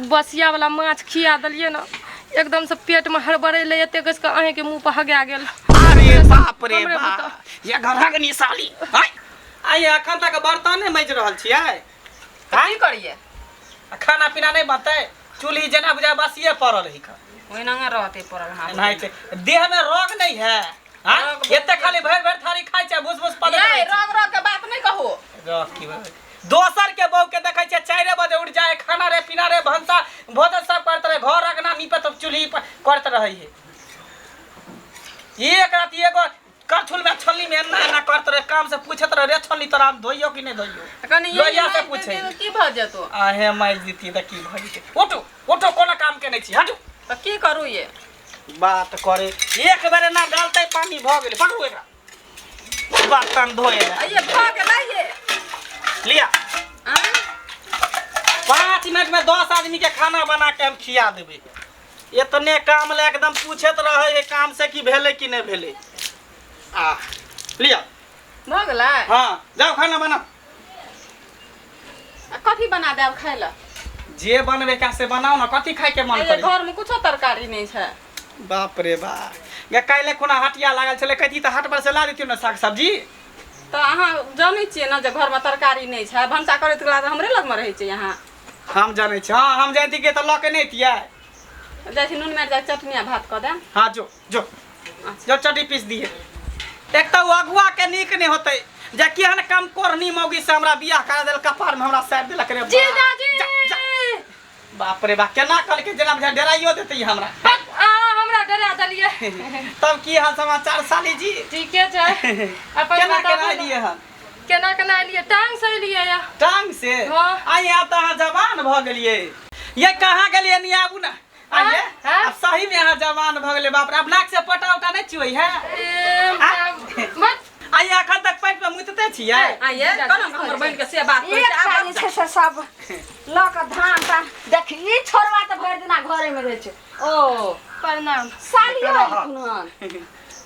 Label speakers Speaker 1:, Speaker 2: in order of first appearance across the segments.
Speaker 1: बसिया वाला माछ खिया देलियै ने एकदम से पेट में हड़बड़ेलै एते कस के अहें के मुंह पर हगा गेल।
Speaker 2: अरे बाप रे
Speaker 1: हमरे
Speaker 2: बाप,
Speaker 1: बुता।
Speaker 2: ये घरक साली आय आइ अखन तक बर्तन नहि माजि रहल छियै?
Speaker 3: तऽ की करियै?
Speaker 2: आ खाना पीना नहि बनतै? चूल्ही जेना बुझाय बसिए पड़ल है।
Speaker 3: ओहिना रहतै पड़ल हाथ।
Speaker 2: एनाहिते देह में रोग नहीं है? हाँ?
Speaker 3: रोग।
Speaker 2: एते खाली भरि भरि थारी खाइ छै, भूस भूस पलैत
Speaker 3: ये
Speaker 2: रहै छै।
Speaker 3: रोग रोग के बात नहि कहू।
Speaker 2: रोग की बात? दोसर के बहू के देखै छियै 4 बजे उठ जाए, खाना रे पीना रे भनसा भोजन सब करत रहे, घर अंगना नीपे तो चूल्ही पर करत रहे है। एक रात एगो करछुल में छलनी में एना एना करत रहे, काम से पूछत रहे, रे छलनी तोरा हम धोइयो कि नहीं धोइयो?
Speaker 3: तऽ कनि
Speaker 2: लोहिया से पूछे।
Speaker 3: की भऽ जेतौ?
Speaker 2: आहे मारि जीती तऽ की भऽ जेतै? उठू उठू, कोनो काम के नहीं छी, हटू।
Speaker 3: तऽ की करू ये?
Speaker 2: बात करे एक बेर एना डालते पानी भऽ गेलै। पकड़ू एकरा, बर्तन धोए ला।
Speaker 3: आइए भऽ गेलै ये।
Speaker 2: लिया।
Speaker 3: आँय?
Speaker 2: 5 मिनट में 10 आदमी के खाना बना के हम खिया देबै। इतने काम ले एकदम पूछैत रहे है काम से कि भेलै कि नहीं भेलै। आ लिया।
Speaker 3: भऽ गेलै?
Speaker 2: हाँ, जाओ खाना बनाओ।
Speaker 3: आ कथी बना देब खाय लए?
Speaker 2: जे बनबे का से बनाओ ना, कथी खाय के मन
Speaker 3: आइए
Speaker 2: करे?
Speaker 3: घर में कुछो तरकारी नहीं छै।
Speaker 2: बाप रे बाप, गे काल्हि खुना हटिया लागल छलै, कहती तऽ हाट पर से ला देतियौ ने साग सब्जी।
Speaker 3: तऽ अहाँ जानै छियै ने जे घरमे तरकारी नहि छै, भनसा करैत कला तऽ हमरे लगमे रहै छै अहाँ।
Speaker 2: हम जानै छी, हाँ हम जानती के तऽ लऽ के नहि अतियै।
Speaker 3: जाइ छी नून मिरचाइ चटनी आ भात कऽ देब।
Speaker 2: हाँ जो जो।
Speaker 3: अच्छा।
Speaker 2: जो चटनी पीस दिए। एक तऽ ओ अगुआ के नीक नहि होतै जे केहन कम कोरनी मौगी से हमरा बियाह करा देल, कपार में हमरा साइड देलक रे।
Speaker 1: जीजाजी।
Speaker 2: जा, जा। बाप रे बाप, केना कहलकै जेना बुझाय डराइयो देतै ई हमरा।
Speaker 1: आ हमरा डरा देलियै।
Speaker 2: तब की हाल समाचार साली जी?
Speaker 1: ठीके छै। अपन
Speaker 2: केना
Speaker 1: बताबू
Speaker 2: केना
Speaker 1: ने।
Speaker 2: एलियै हन?
Speaker 1: केना केना एलियै? टांग से एलियै या।
Speaker 2: टांग से?
Speaker 1: हाँ।
Speaker 2: आइ आब तऽ अहाँ जवान भऽ गेलियै। ये कहाँ गेलियै? नहीं आबू ना। आइए।
Speaker 1: हाँ?
Speaker 2: आब सही में अहाँ जवान भऽ गेलियै। बाप रे, आब नाक से पटा उटा नहि चुअै है?
Speaker 1: ए, मत।
Speaker 2: आइ अखन तक पैंट में मुतते छियै?
Speaker 3: आइए कोना हमर बहिन के से बात कहै छै?
Speaker 4: एकटा
Speaker 3: आब
Speaker 4: जे छै से सब लऽ कऽ धान तान देखी, ई छोड़वा तऽ भरि दिना घरे मे रहै छै। ओ
Speaker 1: प्रणाम।
Speaker 4: सालियो एलखुन हन।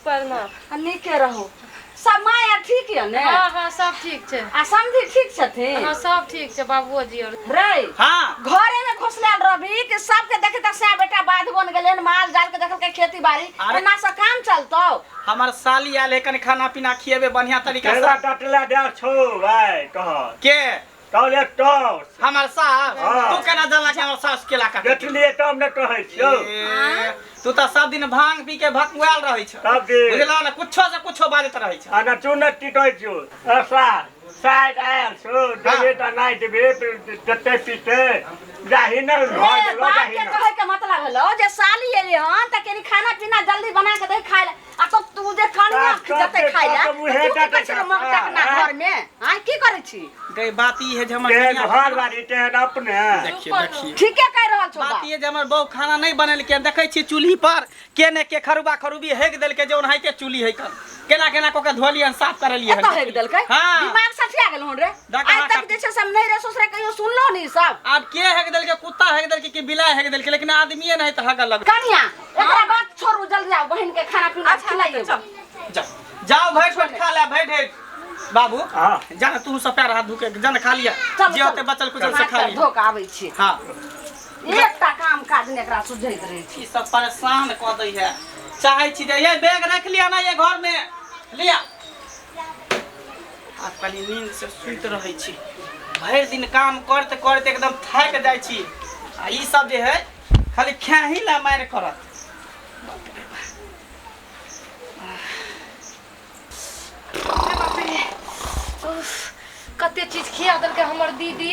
Speaker 1: प्रणाम।
Speaker 4: आ नीके रहू सब। माय आर ठीक यऽ ने?
Speaker 1: हाँ हाँ, सब ठीक छै।
Speaker 4: आ समधी ठीक छथिन?
Speaker 1: हाँ, सब ठीक छै, बाबुओ जी और।
Speaker 4: रे
Speaker 2: हाँ।
Speaker 4: घरे में घुसलायल रवि कि सबके देखे तऽ सै बेटा बाध बन गेलै, माल जाल के देखलकै, खेती बाड़ी।
Speaker 2: अरे-
Speaker 4: एना से काम चलतौ?
Speaker 2: हमर साली आयल है, कनि खाना पीना खिएबे बढ़िया तरीका
Speaker 5: केला
Speaker 2: से।
Speaker 5: टटला दे छौ भाइ कह।
Speaker 2: के?
Speaker 5: कहले टॉस।
Speaker 2: हमर सास?
Speaker 5: हाँ।
Speaker 2: तू केना जानला कि हमर सास केला काटे?
Speaker 5: देखलिए तब ने कहै छियौ।
Speaker 2: ए, तू तऽ सब दिन भांग पी के भकुआल रहै छ।
Speaker 5: सब दिन।
Speaker 2: बुझला ने, कुछो से कुछो बाजैत रहै छ।
Speaker 5: आ न तू ने टिकै छियौ ऐसा साइड आयल छौ, देबे तऽ नहि देबे, जते पीते जाही ने
Speaker 4: रे
Speaker 5: घर लऽ
Speaker 4: बाप
Speaker 5: जाही
Speaker 4: के
Speaker 5: ने।
Speaker 4: कहे के मतलब हेलो जे साली एली हन तऽ कनी खाना पीना जल्दी बना के दे खाय ले, आ तब तू जे कनिया
Speaker 5: तब
Speaker 4: जते
Speaker 5: के
Speaker 4: खाय ले
Speaker 5: तब मुँहे
Speaker 4: तू की
Speaker 5: टटै
Speaker 4: करै छी
Speaker 5: छै,
Speaker 4: मगटकना
Speaker 5: आँय?
Speaker 4: घर में? आँय, की करै छी?
Speaker 2: गई बात ई है जे हमर
Speaker 5: तेहन
Speaker 2: कनिया
Speaker 5: घर बाड़ी तेहन अपने।
Speaker 2: देखिए देखिए।
Speaker 4: ठीके कहि रहल छौ
Speaker 2: बात
Speaker 4: बाप।
Speaker 2: ई है जे हमर बहू खाना नहीं बनेलकै। देखै छी चूल्ही पर के ने के खरुबा खरुबी हेक देलकै, जे ओनाहिते चूल्ही है कन केना केना कऽ के धोलियै हन, साफ करलियै हन।
Speaker 4: एतऽ हेक देलकै?
Speaker 2: हाँ।
Speaker 4: दिमाग सठिया गेल हन रे।
Speaker 2: देख
Speaker 4: आइ
Speaker 2: अहाँ
Speaker 4: तक जे छै से हम नहि रे ससुरे कहियो सुनलो नहीं सब।
Speaker 2: आब के हेक देलकै, कुत्ता हेक देलकै कि बिलाइ हेक देलकै, लेकिन आदमीए नहीं तऽ हगऽ लगलै।
Speaker 4: कनिया, एकरा बात छोड़ू, जल्दी आओ, बहिन के खाना पीना
Speaker 3: अच्छा
Speaker 4: खिलाइए।
Speaker 3: चल।
Speaker 2: जा जाओ, भरि पेट खा ले भरि ढेर। बाबू
Speaker 5: हाँ।
Speaker 2: जा ना, तू सब पैर हाथ धो के जा ना, खा लिया।
Speaker 4: चल,
Speaker 2: जे होते
Speaker 4: चल।
Speaker 2: बचल कुचल से
Speaker 4: हाथ
Speaker 2: खा
Speaker 4: पैर
Speaker 2: लिया।
Speaker 4: धो के आबै छी।
Speaker 2: हाँ।
Speaker 4: एकटा काम काज ने एकरा सुझैत रहै छै।
Speaker 2: ई सब परेशान कऽ दै है। चाहे छी जे ये बैग रख लिया ना ये घर में लिया। आब कनि नींद से सुति रहै छी। भरि दिन काम करते करते एकदम थाकि जाइ छी, आ ई सब जे है खाली खेही ला मारि करत।
Speaker 1: बाप रे, उफ, कते चीज खिया देलकै हमर दीदी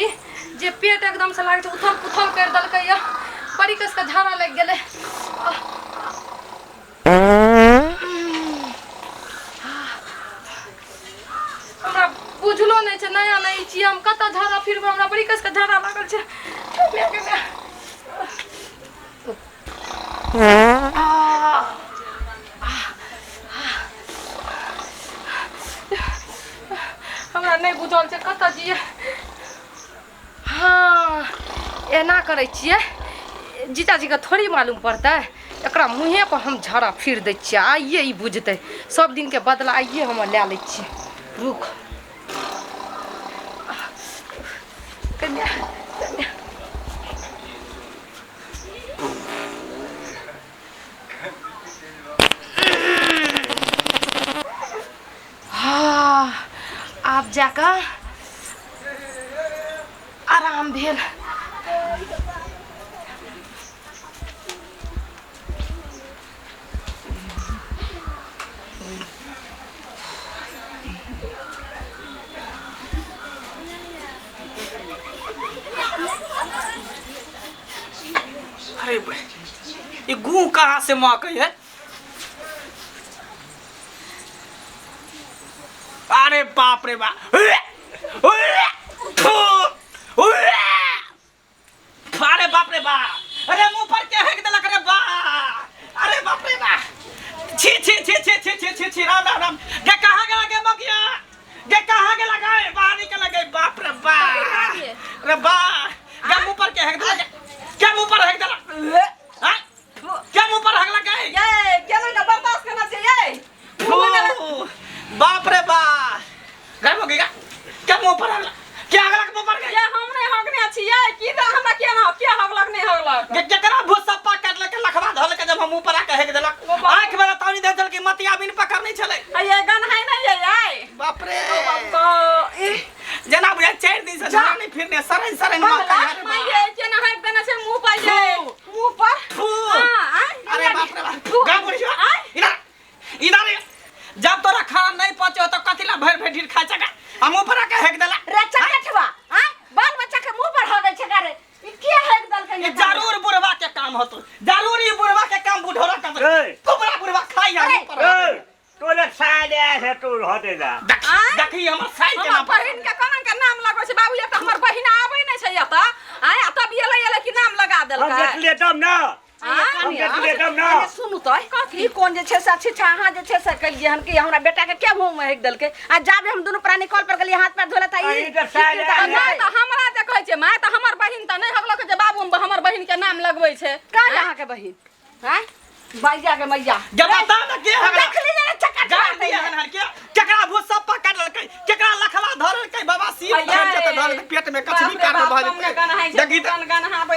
Speaker 1: जे पेट एकदम से लागै छै उथल पुथल करि देलकै या बड़ी कस के झाड़ा लागि गेलै। आह, हमरा बुझलो नहि छै, नया नई छियै हम, कतऽ झाड़ा फिरबै? हमरा बड़ी कस के झाड़ा लागल छै। माय गे माय। आह, हमरा नहि बुझल छै कतऽ जियै। हाँ, एना करै छियै, जीजाजीके थोड़ी मालूम पड़तै, एकरा मुँहे पर हम झाड़ा फिर दै छियै, आइए ई बुझतै। सब दिनके बदला आइए हम लए लै छियै। रुक कन्या, कन्या। जाकऽ आराम भेल।
Speaker 2: अरे ये गू कहाँ से महकै है? अरे बाप रे बाप, अरे बाप रे बाप, अरे मुंह पर के हेक देलक रे बा, अरे बाप रे बा, छी छी छी छी छी छी छी छी, राम राम राम, गे कहाँ गेला गे मगिया, गे कहाँ गेला गे, बाहर निकल गे, बाप रे बा, रे बा, गे मुंह पर के हेक देलक, के मुंह पर हेक देलक, हां के मुंह पर हगला गे,
Speaker 3: ये केना के बर्दाश्त करना छै ये,
Speaker 2: बाप रे बा, गे मगिया के मुंह पर हगला, के हगला के मुंह पर गे,
Speaker 3: ये हम नहीं हगने छी ये, की दा हमरा केना के हगलक नहीं हगलक,
Speaker 2: के केकरा भूसप्पा काटलक लखवा धलक जब हम ऊपर आके हेक देलक, आंख में तानी दे चल के मतिया बिन पकड़ नहीं छले,
Speaker 3: ये गन है नहीं ये ये,
Speaker 2: बाप रे
Speaker 3: बाप
Speaker 2: जना बुझा 4 दिन से झड़ा नहीं फिरने सरन सरन मां का
Speaker 3: मां ये केना हेक देना छै मुंह पर ये, मुंह पर, हां,
Speaker 2: अरे बाप रे बाप, गा बुढ़िया इधर इधर, जब तोरा खाना नहीं पचे तो कथिला भर भर ढीर खा चका, हम ऊपर आके हेक देला
Speaker 4: रे चकठवा, हां बाल बच्चा के मुंह पर हगै छै रे, ई के हेक देलकै?
Speaker 2: ये जरूर बुढ़वा के काम होतो, जरूर ई बुढ़वा के काम बुढ़ोरा का, कुबरा बुढ़वा खाई आ ऊपर।
Speaker 5: ए तोरे साले आए तू हटेला,
Speaker 2: देखी हमर साई के
Speaker 3: नाम, बहिन के कोना के नाम लगै छै बाबू, ये त हमर बहिन आबै नै छै एत, आय तब एलै एलै कि नाम लगा देलकै,
Speaker 5: हम देखलियै तब ना, हम देखलियै तब ना।
Speaker 4: सुनू तऽ ई कोन जे छै से अच्छी छै, अहाँ जे छै से कहलियै हन कि हमरा बेटा के के मुंह में हेक देलकै, आ जाबे हम दुनू प्राणी कल पर गेलियै हाथ पैर धोले त ई
Speaker 3: नहि तऽ हमरा जे कहै छै माय, तऽ हमर बहिन तऽ नहि हगलक जे बाबू हमर बहिन के नाम लगबै छै,
Speaker 4: का अहाँ के बहिन हैं मैया के मैया
Speaker 2: जब बता न के हगला,
Speaker 4: देखली ने चक्का
Speaker 2: गाड़ दिया हन हन के केकरा भूसप्पा काटलकै, केकरा लखवा धरलकै, बाबा सीर फट जेतै धर पेट में कचरी काट भऽ जेतै, देखी त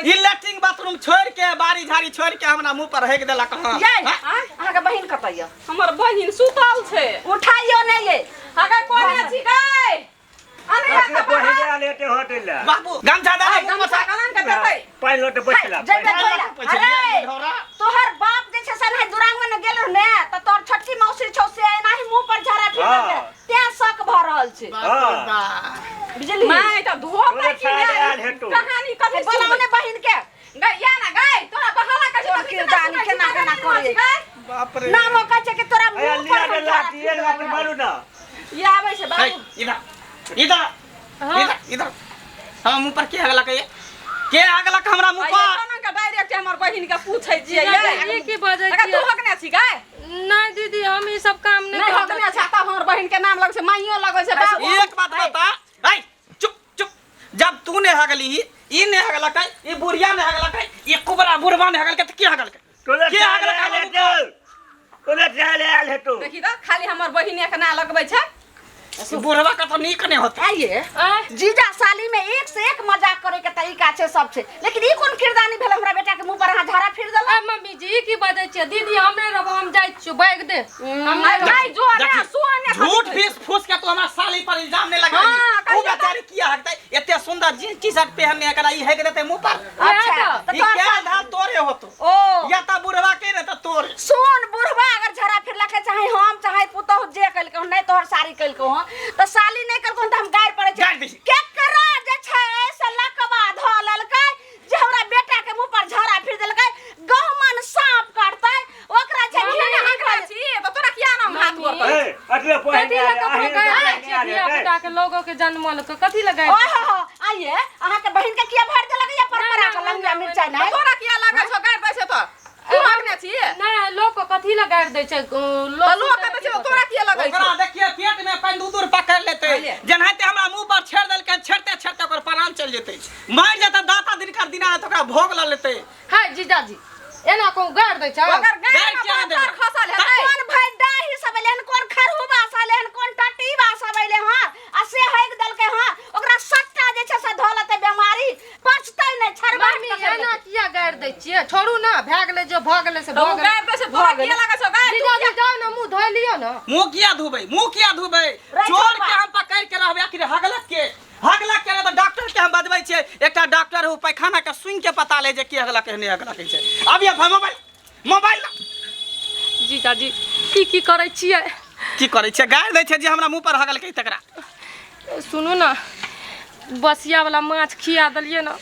Speaker 2: ई लैट्रिन बाथरूम छोड़ के बाड़ी झाड़ी छोड़ के हमरा मुंह पर हेक देलक। हां
Speaker 4: ये अहाँ के बहिन कतऽ य?
Speaker 3: हमर बहिन सुतल छै,
Speaker 4: उठाइयो नै ये,
Speaker 3: अगर कोने छी गै, अरे
Speaker 5: अखने बहिन लेते होटल
Speaker 2: बाबू गमछा दे,
Speaker 3: गमछा कलन के देतै,
Speaker 5: पानि लोटे बैठला,
Speaker 4: जइबे धोइला, अरे तोहर बाप जे छै से नहीं दुरांगमन में गेल ने त तोहर छोटकी मौसी छौ से एनाही मुंह पर झाड़ा फिर देलकै, तें शक भ रहल छै, बुझली
Speaker 3: माय त धोतै की नै कहानी कथि
Speaker 4: बोलाउ ने बहिन के,
Speaker 3: गै या ना गै तोरा बहाला कहै छै
Speaker 4: किरदानी केना केना करे,
Speaker 2: बाप रे
Speaker 4: नाम कहै छै कि तोरा मुंह पर
Speaker 5: लिया लाठी एक लाठी मारू ना,
Speaker 3: ये आबै छै बाबू,
Speaker 2: इधर इधर इधर इधर, हम मुंह पर के हगलक ये, के हगलक हमरा मुंह पर?
Speaker 3: कोना के डायरेक्ट हमर बहिन के पूछै छियै
Speaker 1: ये की बजै
Speaker 3: अगर तू हगने छी गै?
Speaker 1: नहीं दीदी हम ई सब काम नहीं
Speaker 3: नहीं हगने छै तब हमर बहिन के नाम लगै छै, माइयो लगै छै बाबू।
Speaker 2: एक बात बता, ए चुप चुप, जब तू ने हगली ई ने हगलक, ई बुढ़िया ने हगलक, ई कुबरा बुढ़वा ने हगलक, त के हगलक?
Speaker 5: तोरे
Speaker 2: के हगलक?
Speaker 5: तोरे चाले आयल हेतौ,
Speaker 3: देखी त खाली हमर बहिन के नाम लगबै छै,
Speaker 2: बुढ़वा का तो नीक नहीं होता।
Speaker 4: आइए जीजा साली में एक से एक मजाक करे के तरीका छै सब छै, लेकिन ई कोन किरदानी भेल हमरा बेटा के मुंह पर अहाँ झाड़ा फिर देलक?
Speaker 1: मम्मी जी की बजै छियै दीदी, हमरे रहब, हम जाइ छियौ बैग दे,
Speaker 3: हम नहीं जो ने सुने
Speaker 2: झूठ फीस फूस के तो हमरा साली पर इल्जाम नहीं लगाई, उ बेचारी किया हकतै, एते सुंदर जींस टी शर्ट पहनने एकरा ई हेक देतै मुंह पर।
Speaker 4: अच्छा
Speaker 2: त ई के धान तोरे होतो,
Speaker 4: ओ
Speaker 2: या त बुढ़वा के ने त तोरे।
Speaker 4: सुन बुढ़वा अगर झाड़ा फिरलक चाहे हम चाहे पुतोह जे कलकौ नहीं तोहर साड़ी कलकौ हँ त साली नहीं कलकौ त हम गारि पड़ै छै, केकरा जे छै से लकवा धऽ लेलकै जे हमरा बेटा के मुंह पर झाड़ा फिर देलकै, गहुमन साँप काटतै ओकरा छै
Speaker 3: घिना हकरा छी त तोरा किया नाम हाथ गोर
Speaker 5: ए अटले पहिन
Speaker 1: कथी लए ककरो गारि छियै धिया पुता के लोगो के जनमल के कथी लए गारि?
Speaker 4: ओए हो हो आइए अहाँ के बहिन के किया भर देलक या परपरा के लंगिया मिरचाई नहीं
Speaker 3: तोरा किया लागै छौ गारि दै छै त तू हकने छी?
Speaker 1: नहीं लोग के कथी लए गारि दै छै,
Speaker 3: लोग लोग के दै छै तोरा किया लगै
Speaker 2: छै? ओकरा देखिए पेट में पानि दूर दूर पकड़ लेतै, जेनाहिते हमरा मुंह पर छेड़ देलकै, छेड़ते छेड़ते ओकर प्राण चलि जेतै, मरि जेतै दाता दिनकर दिना त ओकरा भोग ल लेतै।
Speaker 1: हाय जीजाजी एना कहूँ गारि दै छै?
Speaker 3: ओकर गारि किया दै? खसल हेतै
Speaker 4: कोन भाई डाही सब एलै हन, कोन खरहुबा सब एलै हन, कोन टटीबा सब एलै हन, आ से हेक देलकै हन, ओकरा सट्टा जे छै से धऽ लेतै बेमारी पचतै नहि छरबा
Speaker 1: मम्मी एना किया गारि दै छियै छोड़ू ने भए गेलै जे भऽ गेलै से
Speaker 3: तऽ
Speaker 1: भऽ
Speaker 3: ओ
Speaker 1: गेलै
Speaker 3: गारि दै छै तोरा किया लागै छौ गारि
Speaker 1: जीजाजी जाउ ने मुँह धोइ लिअ ने
Speaker 2: मुंह किया धोबै मुंह किया धोबै
Speaker 4: रे
Speaker 2: चोर
Speaker 4: छोपा।
Speaker 2: के हम पकड़ के रहबै आखिर हगलक के हगलक के तऽ डॉक्टर के हम बजबै छियै एकटा डॉक्टर हो पैखाना के सुनि के पता ले जे की हगलक है नहि हगलक छै अब ये मोबाइल मोबाइल ला।
Speaker 1: जीजाजी की की करै छियै
Speaker 2: की करै छियै गारि दै छै जे हमरा मुंह पर हगलकै तकरा
Speaker 1: सुनू ने बसियावला माछ खिया देलियै ने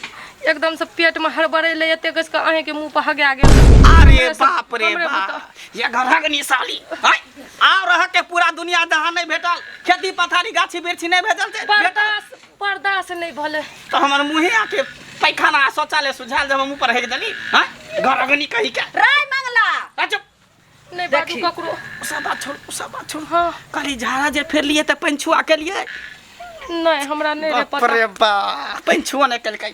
Speaker 1: एकदमसँ पेटमे हड़बड़ेलै एते कस कऽ अहीँके मुँह पर हगा गेल
Speaker 2: अरे
Speaker 1: हमरे से-
Speaker 2: बाप रे
Speaker 1: हमरे
Speaker 2: बाप ये घरक साली आय आव रह के पूरा दुनिया जहां नहीं भेटल खेती पथारी गाछी वृक्षी नहीं भेटल ते भेटल
Speaker 1: बर्दाश्त बर्दाश्त नहि भेलै
Speaker 2: तो हमर मुँहे आके पैखाना आ शौचालय सुझायल जब हम मुँह पर हेक देली हाँ घरगनी कही के
Speaker 4: राय मंगला
Speaker 2: आ चुप
Speaker 1: नहि बाजू ककरो
Speaker 2: उ सब बात छोड़ उ सब बात छोड़
Speaker 1: हाँ
Speaker 2: कहली झाड़ा जे फेर लिए तऽ पानि छुआ के लिए
Speaker 1: नहि हमरा नहि रे
Speaker 2: बाप
Speaker 1: पता
Speaker 2: रे बाप पानि छुआ नहि केलकै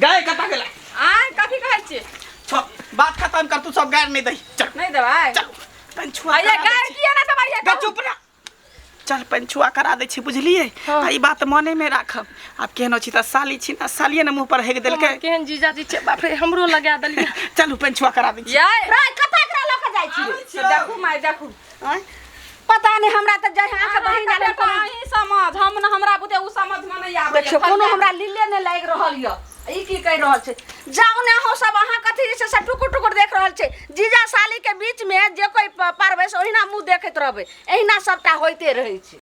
Speaker 2: गाय कतऽ गेलै
Speaker 3: आय कथी कहै छियै
Speaker 2: छोड़ बात खत्म कर तू सब गाय नहि दही चल
Speaker 3: नहि देबै
Speaker 2: चल पानि छुआ
Speaker 3: आइये
Speaker 2: करा दै
Speaker 3: गारि
Speaker 2: छी।
Speaker 3: किया नहि देबै
Speaker 2: गा चुप रह चल पंछुआ करा दै छी बुझलियै
Speaker 1: हाँ।
Speaker 2: आ ई बात मने मे राखब आब केहनो छी तऽ साली छी ना सालिए ने मुँह पर हेक देलकै
Speaker 1: हमर केहन जीजाजी छै बाप रे हमरो लगा देलियै
Speaker 2: चलू पंछुआ करा दै छी
Speaker 3: यै
Speaker 4: राय कतऽ एकरा लऽ कऽ जाइ छी
Speaker 3: देखू माय देखू
Speaker 4: आँय? पता नहि हमरा तऽ जहिया अहाँके बहिन आयल
Speaker 3: बेटा अहीं समझ हम न हमरा बुते उ समझ में नहीं आबै
Speaker 4: देखियौ कोनो हमरा लीले नहि लागि रहल यऽ ई की कहि रहल छै जाउ ने अहाँ सब अहाँ कथी जे छै से टुकुर टुकुर देख रहल छै जीजा साली के बीच में जे कोई पारबै से ओहिना मुँह देखैत रहबै एहिना सबटा होइते रहै छै।